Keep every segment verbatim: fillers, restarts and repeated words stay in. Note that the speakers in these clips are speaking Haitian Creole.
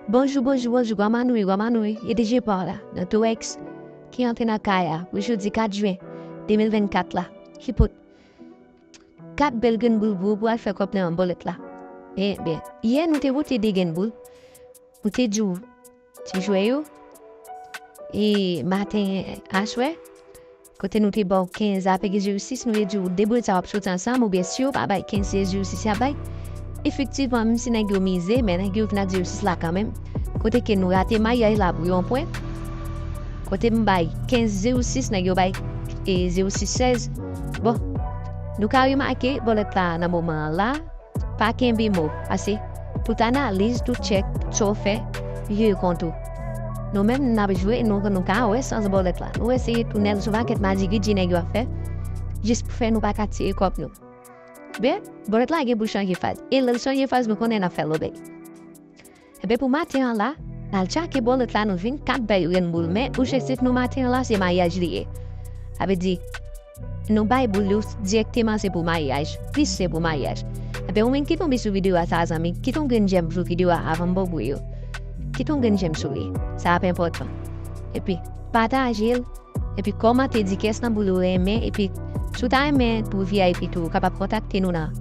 Bonjou, bonjou, bonjou, granmanouy, granmanouy, e DJ Paw la, nan Torex, ki antre nan kay la, pou jodi kat jen de mil vennkat la, ki pot kat bèl grenn boul pou ou pou al fè kòb nan bòlèt la. Ebyen, yè nou te pote de grenn boul, nou te di w ti jwè yo, e maten aswè, kote nou te ba w kenz avèk zewo sis, nou te di w de boul sa w ap soti ansanm, oubyen si yo pa bay kenz, se zewo sis y ap bay. Efektivman, menm si nèg yo mize, men nèg yo vin ak zewo sis la kanmenm. Kote ke nou rate mayaj la pou yon pwen. Kote m bay kenz zewo sis, nèg yo bay, e, zewo sis sèz. Bon, nou ka remake bòlèt la nan moman an la. Pa kenbe mo, pase tout analiz, tout tchèk, sa w fè, vire kont ou. Nou menm, n ap jwe, nou, nou ka wè sans bòlèt la. Nou eseye tounen l sou pakèt madigri di nèg yo ap fè, jis pou fè nou pa ka tire kòb nou. Men, bòlèt la gen pou chanje faz. E lè l chanje faz, nou konnen n ap fè lobèy. Ebyen, pou maten an la, n al tchake bòlèt la, nou jwenn kat bèl grenn boul. Men, objektif nou maten an la, se mayaj li ye. Sa vle di, nou bay boul yo dirèkteman, se pou mayaj. Plis se pou mayaj. Ebyen, ou menm ki tonbe sou videyo a sa, zanmi, kite yon grenn jèm sou videyo a avan m ba w bri yo. Kite yon grenn jèm sou li. Sa ap enpòtan. Epi, pataje l. Epi kòmante, di kiyès nan boul ou renmen, epi si w ta renmen pou V I P tou, ou kapab kontakte nou nan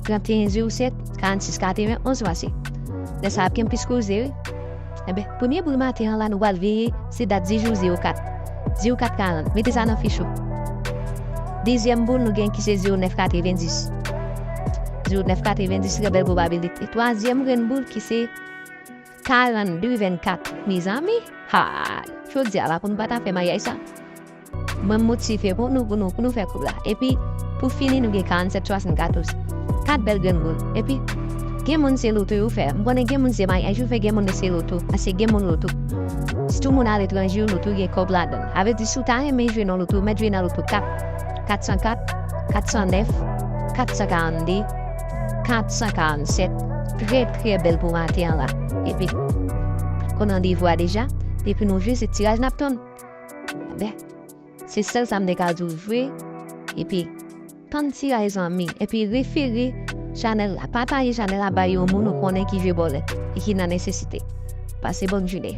trannteyen zewo sèt, karannsis katreven, onz pase. Lè sa ap gen plis koze, wi. Enben, premye boul maten an la, nou pral veye, se dat di jou zewo kat. Zewo kat karant. Mete sa nan fich ou. Dezyèm boul nou gen ki se zewo nèf katrevendis. Zewo nèf katrevendis, trè bèl pwobabilite. Twazyèm grenn boul ki se karannde vennkat. Mezanmi, ha! Jodi a la, pou nou pa ta fè mayaj sa, mwen m motive pou nou, pou nou, pou nou fè kòb la. Epi, pou fini, nou gen karannsèt swasannkatòz. Kat bèl grenn boul. Epi, gen moun se loto yo fè. M konnen gen moun se mayaj yo fè, gen moun se loto. Pase gen moun loto. Sitou moun aletranje yo, loto gen kòb ladan l. Sa vle di, si w ta renmen jwe nan loto, mèt jwe nan loto kat. Kat san kat, kat san nèf, kat san karannde, kat san karannsèt. Trè, trè bèl pou maten an la. Epi, konn randevou a deja. Depi nou jwe, se tiraj n ap tann. Enben, se sèl sa m te ka di w jwe. Epi, tann tiraj, zanmi. Epi, refere chanèl la. Pataje chanèl la bay yon moun ou konnen ki jwe bòlèt e ki nan nesesite. Pase bòn jounen.